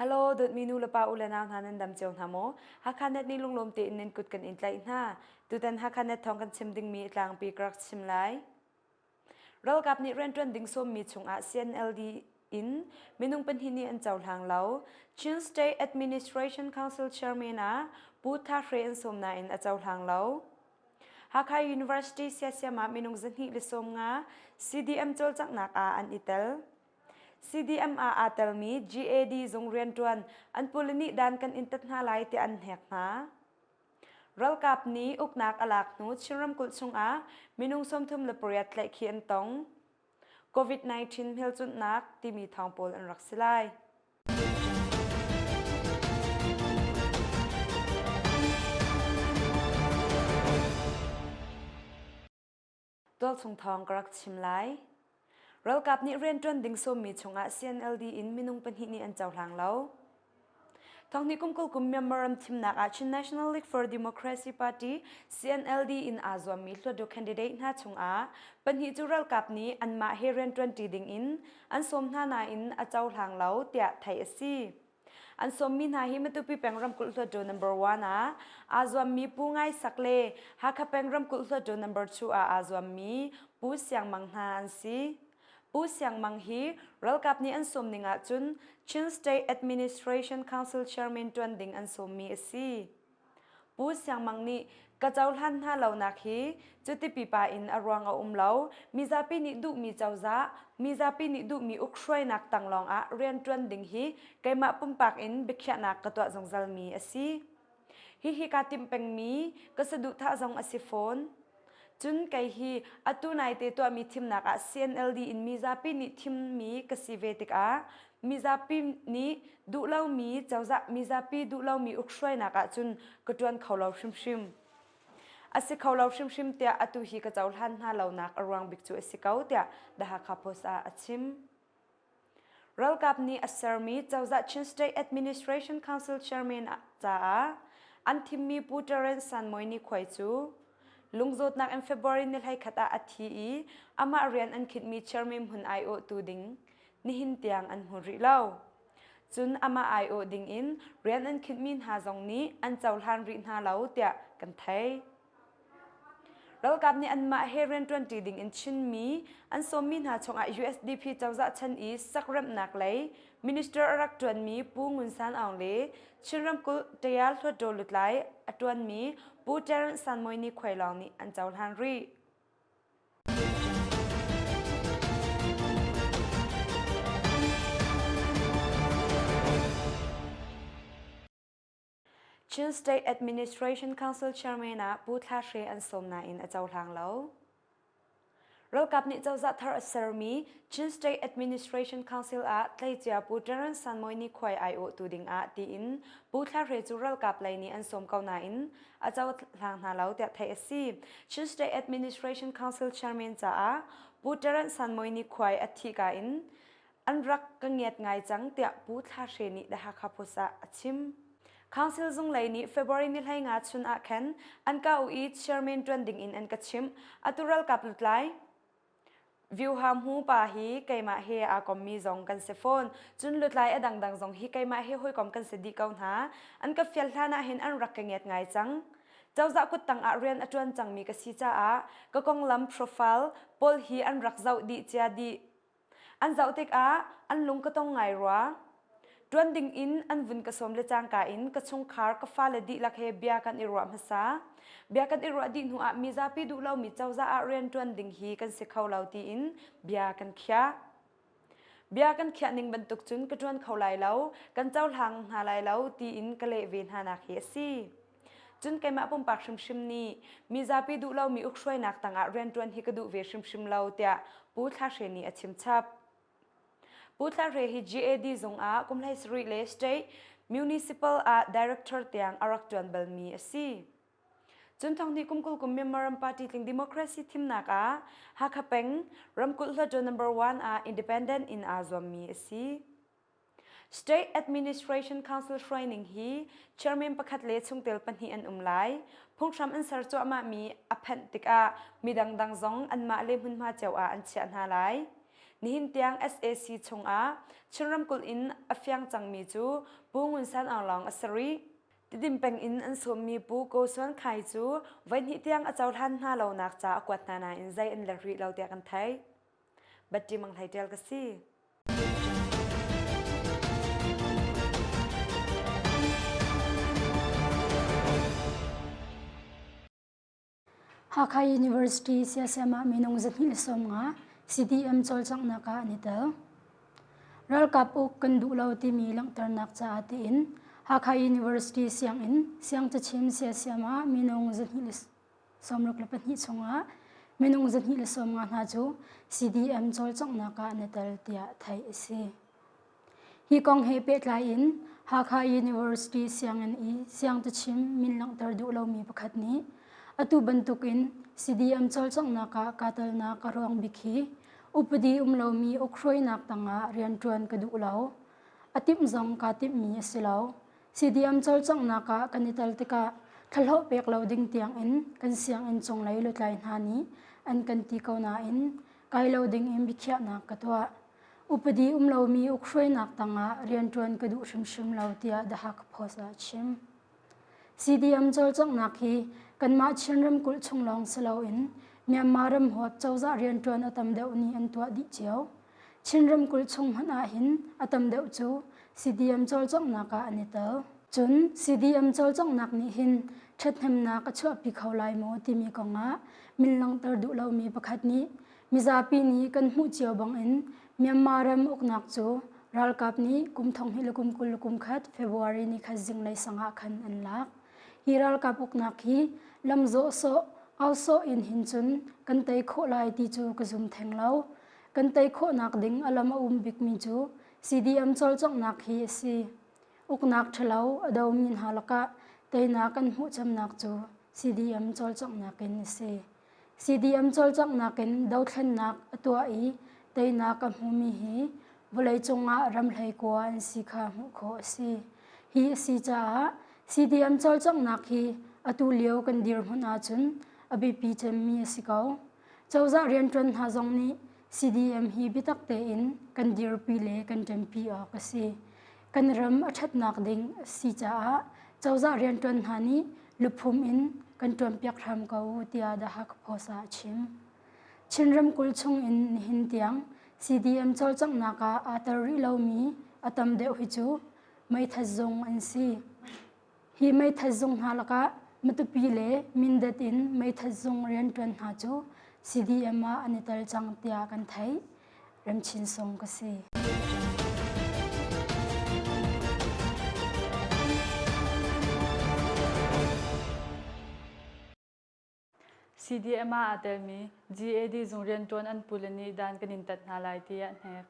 Hello, dawtmi nu le pa u le nau hna nan dam cio hna maw? Hakha Net nih lunglawm tein nan kut kan in tlaih hna. Tutan Hakha Net thawng kan chim dingmi tlangpi ka rak chim lai. Ralkap nih rianṭuan ding sawmmi chungah CNLD in minung pahnih nih an cohlang lo. Chin State Administration Council Chairman ah Pu Tha Hre an sawm nain a cohlang lo. Hakha University siasiam ah minung 250 CDM cawlcanghnak ah an i tel. CDM ah aa telmi GAD zung rianṭuan an pule nih dan kan in tat hna lai tiah an hnek hna. Ralkap nih uknak a lak hnu Chin ramkulh chungah minung 38 tlaihkhih an tong. COVID-19 hmelchunhnak timi thawng pawl an rak si lai. Tualchung thawng ka rak chim lai. Ralkap nih rianṭuan ding sawmmi chungah CNLD in minung pahnih nih an cohlang lo. Thonghnih kum 20 kum Myanmar ram thimnak ah Chin National League for Democracy Party CNLD in aa zuammi hluatdaw candidate hna chungah pahnih cu ralkap nih anmah he rianṭuanṭi ding in an sawm hna nain a cohlang lo tiah theih a si. An sawmmi hna hi Matupi peng ramkulh hluttaw number 1 ah aa zuammi Pu Ngai Sak le Hakha peng ramkulh hluttaw number 2 ah aa zuammi Pu Siang Mang hna an si. Pu Siang Mang hi ralkap nih an sawm ning ahcun Chin State Administration Council Chairman ṭuan ding an sawmmi a si. Pu Siang Mang nih ka cohlan hna lonak hi cuti pipa in a ruang a um lo. Mizapi nih duhmi cozah, mizapi nih duhmi ukhruainak tang lawngah rianṭuan ding hi keimah pumpak in biakhiahnak ka tuah zungzalmi a si. Hihi kaa timh pengmi ka saduhthah zong a si fawn. Cun kei hi atu naite tuahmi thimnak ah CNLD in mizapi nih thimmi ka si ve tikah mizapi nih duh lomi cozah mizapi duh lomi ukhruainak ahcun ka ṭuan kho lo hrimhrim. A si kho lo hrimhrim tiah atu hi ka cohlan hna lonak a ruang bik cu a si ko tiah The Hakha Post ah a chim. Ralkap nih a sermi cozah Chin State Administration Council Chairman caah an thimmi Pu Terence San Mawi Ni Khuai cu lungzawtnak in February ni 11 ah a thi i amah rian an khinhmi chairman hmun aiawhtu ding nihin tiang an hmu rih lo. Cun amah aiawh ding in rian an khinhmi hna zong nih an cohlan rih hna lo tiah kan theih. Ralkap nih anmah he rianṭuanṭi ding in Chinmi an sawmmi hna chungah USDP cozah chan i sakremhnak lei minister a rak ṭuanmi Pu Ngun San Aung le Chin ramkulh Tayal Hluttaw lutlai a ṭuanmi Pu Terence San Mawi Ni Khuai lawng nih an cohlan rih. Chin State Administration Council Chairman ah Pu Thla Hre an sawm nain a cohlang lo. Ralkap nih cozah thar a sermi Chin State Administration Council ah tleicia Pu Terence San Mawi Ni Khuai aiawhtu ding ah tiin Pu Thla Hre cu ralkap lei nih an sawm ko nain a cohlang hna lo tiah theih a si. Chin State Administration Council Chairman caah Pu Terence San Mawi Ni Khuai a thih ka in An rak ka ngiat ngai cang tiah Pu Thla Hre nih The Hakha Post ah a chim. Council zung lei nih February ni 15 chun ah khan an ka u i chairman ṭuan ding in an ka chimh. Atu ralkap lutlai Vyuha Hmu pa hi keimah he aa kommi zong kan si fawn. Cun lutlai a dangdang zong hi keimah he hawikom kan si dih ko hna. An ka fial hlan ah hin an rak ka ngiat ngai cang. Cozah kuttang ah rian a ṭuan cangmi ka si caah ka konglam profile pawl hi an rak zoh dih cia dih. An zoh tikah an lung ka tong ngai rua. Ṭuan ding in an vun ka sawm le cangka in ka chungkhar ka fale dihlak he bia kan i ruah hmasa. Bia kan i ruah dih hnu ah mizapi duh lomi cozah ah rian ṭuan ding hi kan si kho lo tiin bia kan khiah. Bia kan khiah ning bantuk cun ka ṭuan kho lai lo, kan cohlang hna lai lo tiin ka leh ve hna nak hi a si. Cun keimah pumpak hrimhrim nih mizapi duh lomi ukhruainak tangah rianṭuan hi ka duh ve hrimhrim lo tiah Pu Thla Hre nih a chim chap. Pu Thla Hre hi GAD zung ah kum 17 le state municipal ah director tiang a rak ṭuan balmi a si. Cun thonghnih kum 20 kum Myanmar ram party tling democracy thimnak ah Hakha peng ramkulh hluttaw number 1 ah independent in aa zuammi a si. State Administration Council hruaining hi chairman pakhat le chungtel pahnih an um lai. Phunghram an ser cuahmahmi a phanh tikah midang dang zong anmah le hmunhma cio ah an chiah hna lai. Nihin tiang sac chungah Chin ramkulh in a fiang cangmi cu Pu Ngun San Aung lawng a si rih. Tidim peng in an sawmmi Pu Ko Suan Khai cu voihnih tiang a cohlan hna lonak ca a kuat hna nain zei an let rih lo tiah kan theih. Batti Mang Hlei Ṭial ka si. Hakha University siasem ah minung 250 CDM cawlcanghnak ah an i tel. Ralkap uk kan duh lo timi langhternak caah tiin Hakha University sianginn siangcachim siasiam ah minung 262 chungah minung 250 hna cu CDM cawlcanghnak ah an i tel tiah theih a si. Hi kong he pehtlai in Hakha University sianginn i siangcachim min langhter duh lomi pakhat nih atu bantukin CDM cawlcanghnak ah kaa telnak a ruang bik hi upadi um lomi ukhruainak tangah rianṭuan ka duh lo. A timh zong kaa timhmi a si lo. CDM cawlcanghnak ah kan i tel tikah thlahlawh pek lo ding tiangin kan sianginn cunglei lutlai hna nih an kan ti ko nain kai lo dingin biakhiahnak ka tuah. Upadi um lomi ukhruainak tangah rianṭuan ka duh hrimhrim lo tiah The Hakha Post ah a chim. CDM cawlcanghnak hi kanmah Chin ramkulh chung lawng si loin Myanmar ram huap cozah rianṭuan a tam deuh nih an tuah dih cio. Chin ramkulh chung hmanh ahhin a tam deuh cu CDM cawlcanghnak ah an i tel. Cun CDM cawlcanghnak nih hin ṭhathnemnak a chuahpi kho lai maw timi kongah min langhter duh lomi pakhat nih Mizapi nih kan hmuh cio bangin Myanmar ram uknak cu ralkap nih kum thonghnih le kum 20 le kum khat February ni khat zinglei sang ah khan an lak. Hi ralkap uknak hi lamzawh sawh, au sawh in hin cun kan tei khawh lai ti cu ka zum theng lo. Kan tei khawhnak ding a lam a um bikmi cu CDM cawlcanghnak hi a si. Uknak ṭhalo a domi hna lakah teinak kan hmuh cemnak cu CDM cawlcanghnak in a si. CDM cawlcanghnak in dothlennak a tuah i teinak a hmumi hi vawleicung ah ram hleikua an si kha hmuh khawh a si. Hi a si caah CDM cawlcanghnak hi atu lio kan dirhmun ahcun a biapi cemmi a si ko. Cozah rianṭuan hna zong nih CDM hi biatak tein kan dirpi le kan ṭanpi awk a si. Kan ram a ṭhatnak ding a si caah cozah rianṭuan hna nih luphum in kan ṭuanpiak hram ko u tiah The Hakha Post ah a chim. Chin ramkulh chung in nihin tiang CDM cawlcanghnak ah aa tel rih lomi a tam deuh hi cu meithat zung an si. Hi meithat zung hna lakah Matupi le Mindat in meithat zung rianṭuan hna cu CDM ah an i tel cang tiah kan theih. Remchin Sung ka si. CDM ah aa telmi GAD zung rianṭuan an pule nih dan kan in tat hna lai tiah hnek.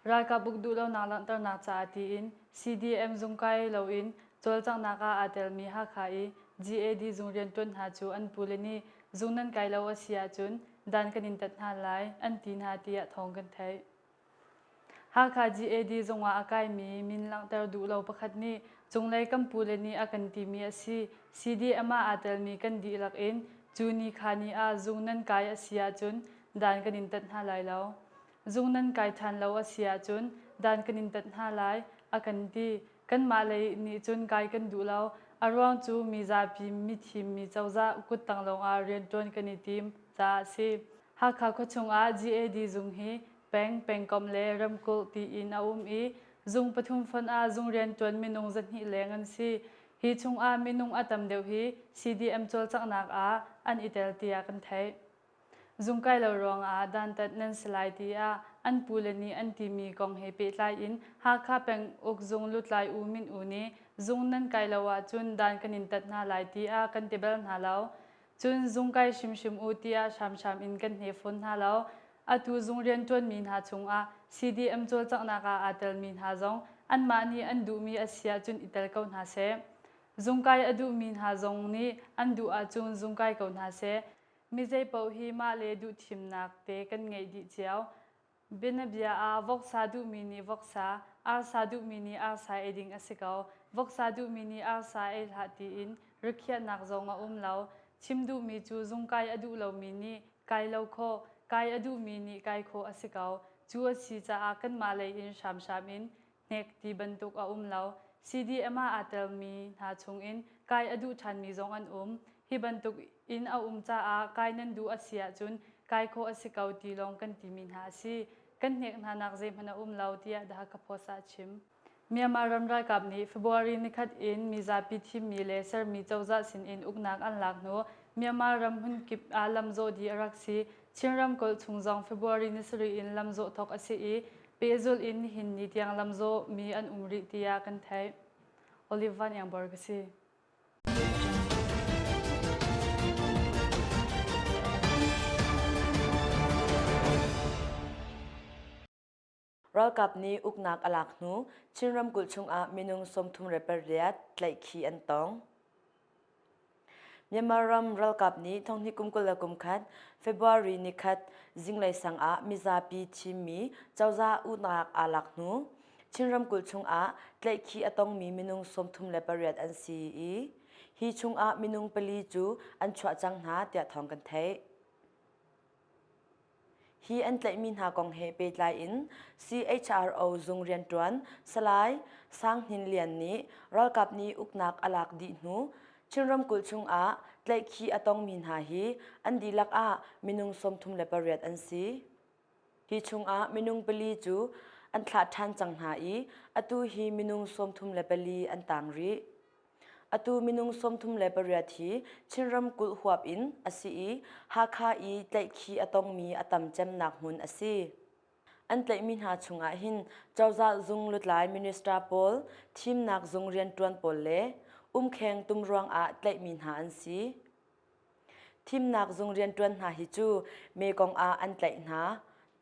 Ralkap uk duhlonak langhternak caah tiin CDM zung kai loin cawlcanghnak ah aa telmi Hakha i GAD zung rianṭuan hna cu an pule nih zung nan kai lo a si ahcun dan kan in tat hna lai an ti hna tiah thawng kan theih. Hakha GAD zungah a kaimi min langhter duh lo pakhat nih cunglei kan pule nih a kan timi a si. CDM ah aa telmi kan dihlak in cu ni kha ni ah zung nan kai a si ahcun dan kan in tat hna lai lo. Zung nan kai ṭhan lo a si ahcun dan kan in tat hna lai a kan ti. Kanmah lei nih cun kai kan duh lo. A ruang cu mi zapi mithim mi cozah kuttang lawngah rianṭuan kan i tim caah a si. Hakha khuachung ah GAD zung hi peng, pengkomh le ramkulh tiin a um i zung pathum fonh ah zung rianṭuan minung 200 leng an si. Hi chungah minung a tam deuh hi CDM cawlcanghnak ah an i tel tiah kan theih. Zung kai lo ruangah dantat nan si lai tiah an pule nih an timi kong he pehtlai in Hakha penguk zung lutlai U Min U nih zung nan kai lo ahcun dan kan in tat hna lai tiah kan ti bal hna lo. Cun zung kai hrimhrim u tiah hramhram in kan hne fawn hna lo. Atu zung rianṭuanmi hna chungah CDM cawlcanghnak ah aa telmi hna zong anmah nih an duhmi a si ahcun i tel ko hna seh. Zungkai a duhmi hna zong nih an duh ahcun zungkai ko hna seh. Mi zeipaoh hi mah le duhthimnak te kan ngeih dih cio. Bianabia ah voksa duhmi nih voksa, arsa duhmi nih arsa ei ding a si ko. Voksa duhmi nih arsa ei hlah tiin rikhiahnak zong a um lo. Chim duhmi cu zungkai a duh lomi nih kai lo khawh, kai a duhmi nih kai khawh a si ko. Cu a si caah kanmah lei in hramhram in hnek ti bantuk a um lo. CDM ah aa telmi hna chungin kai a duh ṭhanmi zong an um. Hi bantuk in a um caah kai nan duh a si ahcun kai khawh a si ko ti lawng kan timi hna a si. Kan hnek hnanak zeihmanh a um lo tiah The Hakha Post ah a chim. Myanmar ram ralkap nih February nikhat in mizapi thimmi le sermi cozah sinin uknak an lak hnu Myanmar ram hmunkip ah lamzawh dih a rak si. Chin ramkulh chung zong February ni sarih in lamzawh thawk a si i pehzulh in nihin ni tiang lamzawhmi an um rih tiah kan theih. Olive Van Iangborg a si. Ralkap nih uknak a lak hnu Chin ramkulh chungah minung 38 tlaihkhih an tong. Myanmar ram ralkap nih thonghnih kum 21 February nikhat zinglei sang ah mizapi thimmi cozah uknak aa lak hnu Chin ramkulh chungah tlaihkhih a tongmi minung 38 an si i hi chungah minung pali cu an chuah cang hna tiah thawng kan theih. Hi an tlaihmi hna kong he pehtlai in CHRO zung rianṭuan Salai Sang Hnin Lian nih ralkap nih uknak a lak dih hnu Chin ramkulh chungah tlaihkhih a tongmi hna hi an dihlak ah minung 38 an si. Hi chungah minung pali cu an thlah ṭhan cang hna i atu hi minung 34 an tang rih. Atu minung 38 hi Chin ramkulh huap in a si i Hakha i tlaihkhih a tongmi a tam cemnak hmun a si. An tlaihmi hna chungah hin cozah zung lutlai minister pawl, thimnak zung rianṭuan pawl le umkheng tum ruangah tlaihmi hna an si. Thimnak zung rianṭuan hna hi cu Mekong ah an tlaih hna.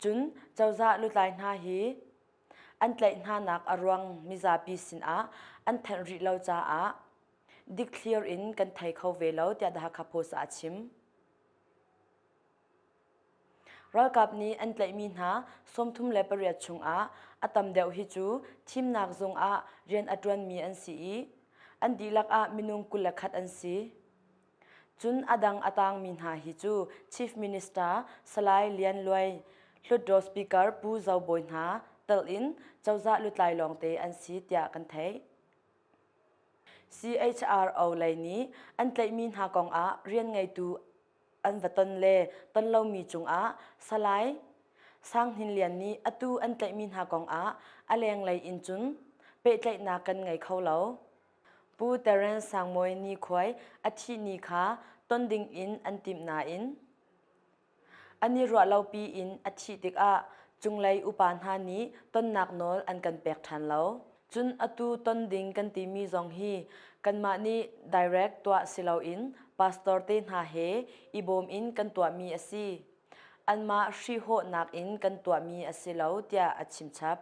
Cun cozah lutlai hna hi An tlaih hnanak a ruang mizapi sinah an thanh rih lo caah dikthlir in kan thei kho ve lo tiah The Hakha Post ah a chim. Ralkap nih an tlaihmi hna 38 chungah a tam deuh hi cu thimnak zung ah rian a ṭuanmi an si i an dihlak ah minung 21 an si. Cun a dang a tangmi hna hi cu Chief Minister Salai Lian Luai, Hlutdaw Speaker Pu Zo Bawi hna telh in cozah lutlai lawngte an si tiah kan theih. CHRO lei nih an tlaihmi hna kongah rian ngeitu an va ton le ton lomi cungah Salai Sang Hnin Lian nih atu an tlaihmi hna kongah a lenglei in cun pehtlaihnak kan ngei kho lo. Pu Terence Sangmawi Nikhuai a thih ni kha ton ding in an timh nain an i ruah lopi in a thih tikah cunglei upa hna nih tonnak nawl an kan pek ṭhan lo. Cun atu ton ding kan timi zong hi kanmah nih direct tuah si loin pastor te hna he i bawm in kan tuahmi a si. Anmah hrihhawhnak in kan tuahmi a si lo tiah a chimchap.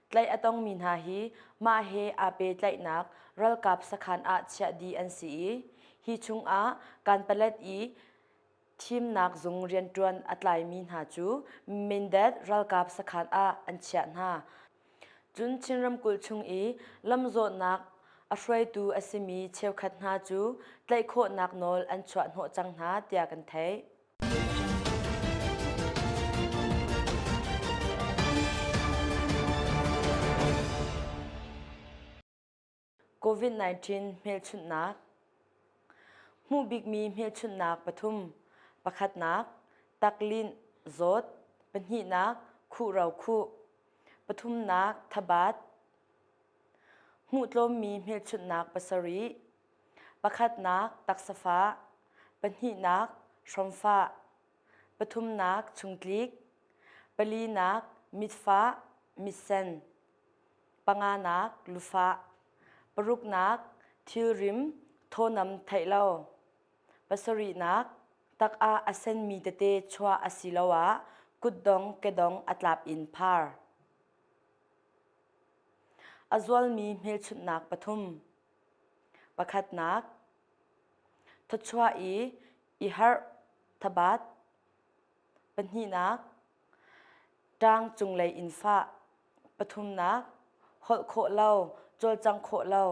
Tlaih a tongmi hna hi mah he aa pehtlaihnak ralkap sakhan ah chiah dih an si i hi chungah Kanpalet i thimnak zung rianṭuan a tlaimi hna cu Mindat ralkap sakhan ah an chiah hna. Cun Chin ramkulh chung i lamzawhnak a hruaitu a simi cheukhat hna cu tlaih khawhnak nawl an chuah hnawh cang hna tiah kan theih. COVID-19 hmelchunhnak Hmuh bikmi hmelchunhnak pathum. Pakhatnak, taklinh, zawt. Pahnihnak, khuhro khuh. Pathumnak, thabat. Hmuh tlawmmi hmelchunhnak pasarih. Pakhatnak, taksafah. Pahnihnak, hromfah. Pathumnak, chungtlik. Palinak, mitfah, mitsen. Panganak, lufah. Paruknak, thilrim, thawnam theih lo. Pasarihnak, tak ah a senmi tete chuah asiloah kutdong kedong a tlap in phar. A zualmi hmelchunhnak pathum. Pakhatnak, thawchuah i i harh, thabat. Pahnihnak, ṭang cunglei in fah. Pathumnak, holh khawh lo, cawlcangh khawh lo.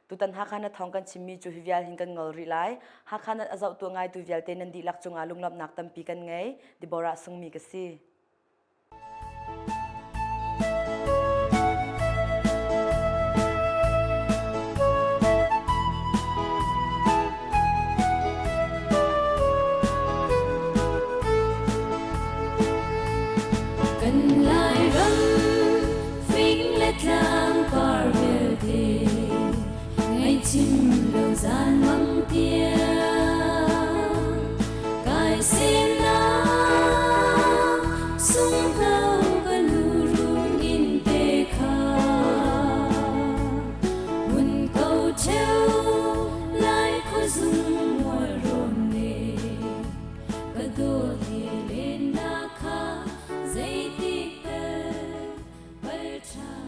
Tutan Hakha na thawng kan chimmi cu hi vial hin kan ngol rih lai. Hakha na a zohtu ngaitu vialte nan dihlak cungah lunglawmhnak tampi kan ngei. Deborah Sungmi ka si. Kan Lairam fing le tlang par vialte ngaihchim lo zan mang tiang kai semnak sunghno ka nu run in te kha mun ko cheu lai khuazung mual rawn ne Ka dawt he lennak kha zeitik tal pal ṭhan.